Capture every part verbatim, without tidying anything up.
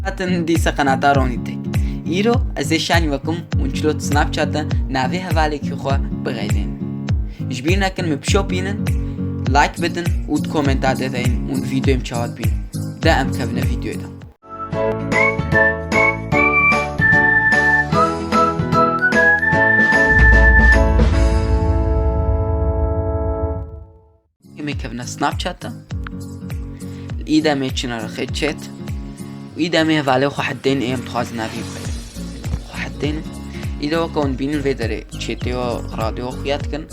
Hatin dîsa qenata Ronnie Tech. Îro ez ê şanî we kim hûn çilo di Snapchat de navê hevalekî xwe bixeyzên. Ji bîr nekin min bişopînin, like bidin û di komenta de deyin hûn vîdeoyê min çawa dibînin. De em kevine vîdeoyê de. Em ê kevine Snapchat de. Î de em ê çine rexê chat. Î de em ê hevalê xwe hedên ê em dixwazin navî bixeyrin. Xwe hedên. Î de weke hûn bînin vê derê chatê û radyo xuya dikin.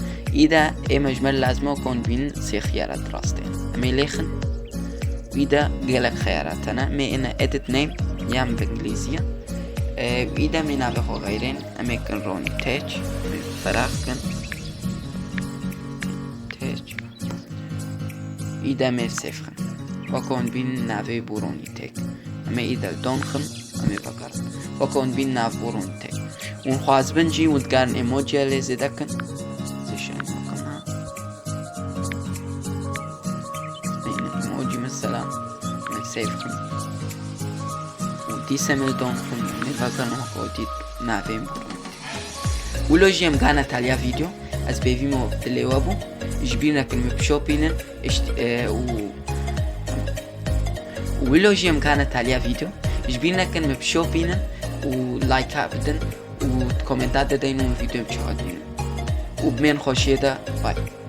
Î de ê me ji me lazim e weke hûn bînin sê xiyara di rastê. Em ê lêxin. Î de gelek xiyara tene. Em ê êne edit name yan bi îngilîzî ye. Ê, î de em ê navê xwe xeyrên. Em ê kin Ronnie Tech. Em ê feraq kin. Tech. Î de em ê save xin. Weke hûn bînin navê bû Ronnie Tech. Em ê î de done xin, em ê vegerin. Weke hûn bînin nav bû Ronnie Tech. Hûn xwazibin jî hûn dikarin emojiya lê zêde kin. Zê şên nakin ha. Ê, emoji mesela. Em ê save xin. Û dîsa em ê done xin, em ê vegerin weke hûn dît navê bû Ronnie Tech. Wilo jî em gane taliya vîdeo, ez bêvî me dilê we bû. Ji bîr nekin min bişopînin, îşt-, e, û, û wilo jî em gane taliya vîdeo. Ji bîr nekin min bişopînin û like bidin û komenta de deyin û vîdeo çawa dibînin. Û bimên xweşiyê de, bye.